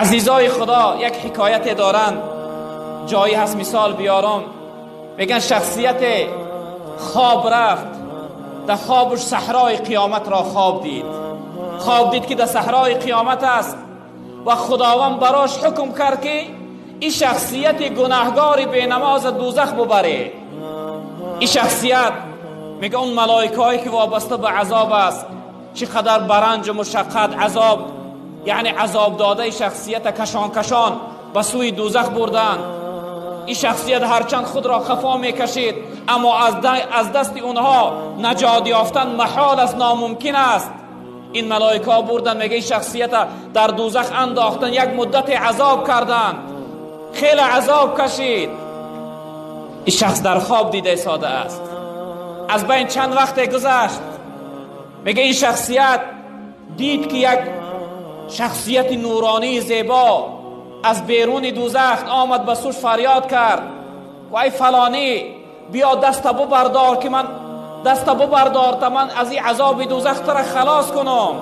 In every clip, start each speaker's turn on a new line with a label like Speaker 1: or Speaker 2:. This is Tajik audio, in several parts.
Speaker 1: Азизои Худо, як ҳикояте доранд, ҷое ҳаст мисол биёрам. Мегӯянд шахсият хоб рафт, дар хобаш саҳрои қиёматро хоб дид. Хоб дид ки дар саҳрои қиёмат аст ва Худованд барош ҳукм кард ки ин шахсияти гунаҳгори бенамоз дӯзах бубарад. Ин шахсият мегӯяд он малоикаҳое ки вобаста ба азоб аст, чӣ қадар баранҷу мушаққат азоб, яъне азоб додаи шахсията кашон кашон ба сӯи дӯзах бурданд. Ин шахсият ҳарчанд худро хафо мекашид, аммо аз дасти онҳо наҷот ёфтан маҳол аст, номумкин аст. Ин малоикаҳо бурданд, мегӯяд ин шахсията дар дӯзах андохтан, як муддате азоб карданд, хеле азоб кашид. Ин шахс дар хоб дида истода аст. Аз байн чанд вақте гузашт, мегӯяд ин шахсият дид ки як шахсияти нуронии зебо аз беруни дӯзах омад, ба сӯш фарёд кард: ай фалонӣ, биё даста бубардор ки ман даста бубардор та ман аз ин азоби дӯзах тура халос кунам.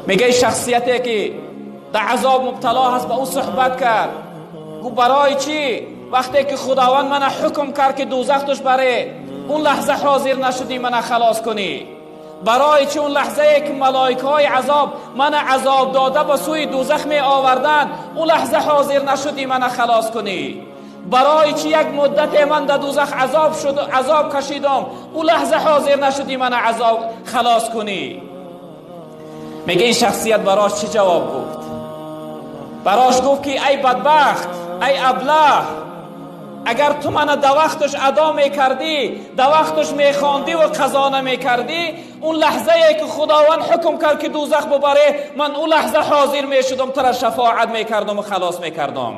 Speaker 1: Мегӯяд шахсияте ки дар азоб мубтало ҳаст ба ӯ суҳбат кард, гуфт барои чӣ вақте ки Худованд мана ҳукм кард ки дӯзах туш баре, он лаҳза ҳозир нашудӣ мана халос кунӣ? Барои чӣ он лаҳзае ки малоикаҳои азоб мана азоб дода ба сӯи дӯзах меоварданд, он лаҳза ҳозир нашудӣ мана халос кунӣ? Барои чӣ як муддате ман дар дӯзах азоб шуд, азоб кашидам, он лаҳза ҳозир нашудӣ мана азоб халос кунӣ? Мегӯяд ин шахсият барош чӣ ҷавоб гуфт? Барош гуфт ки ай бадбахт, ай аблаҳ, агар ту мана да вақташ адо мекардӣ, да вақташ мехондӣ ва қазо намекардӣ, он лаҳзае ки Худованд ҳукм кард ки дӯзах бубаре, ман он лаҳза ҳозир мешудам, тура шафоат мекардам ва халос мекардам.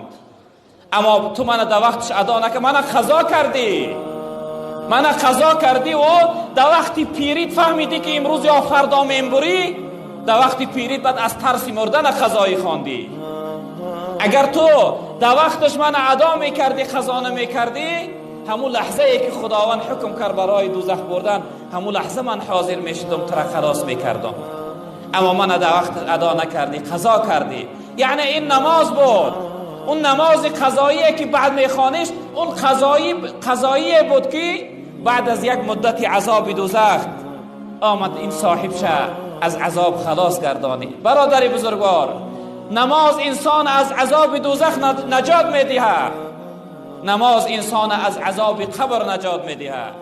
Speaker 1: Аммо ту мана да вақташ адо накард, мана қазо кардӣ, мана қазо кардӣ ва да вақти пирит фаҳмидӣ ки имрӯз ё фардо мембурӣ, да вақти пирит баъд аз тарси мурдана қазоӣ хондӣ. Агар ту дар вақташ мана адо мекардӣ, қазо намекардӣ, ҳамун лаҳзае ки Худованд ҳукм кард барои дӯзах бурдан, ҳамун лаҳза ман ҳозир мешудам, тура халос мекардам. Аммо мана дар вақт адо накардӣ, қазо кардӣ. Яъне ин намоз буд, он намози қазоие ки баъд мехониш, он қазоие буд ки баъд аз як муддати азоби дӯзах омад ин соҳибша аз азоб халос гардонид. Бародари бузургвор, намоз инсон аз азоби дӯзах наҷот медиҳад, намоз инсон аз азоби қабр наҷот медиҳад.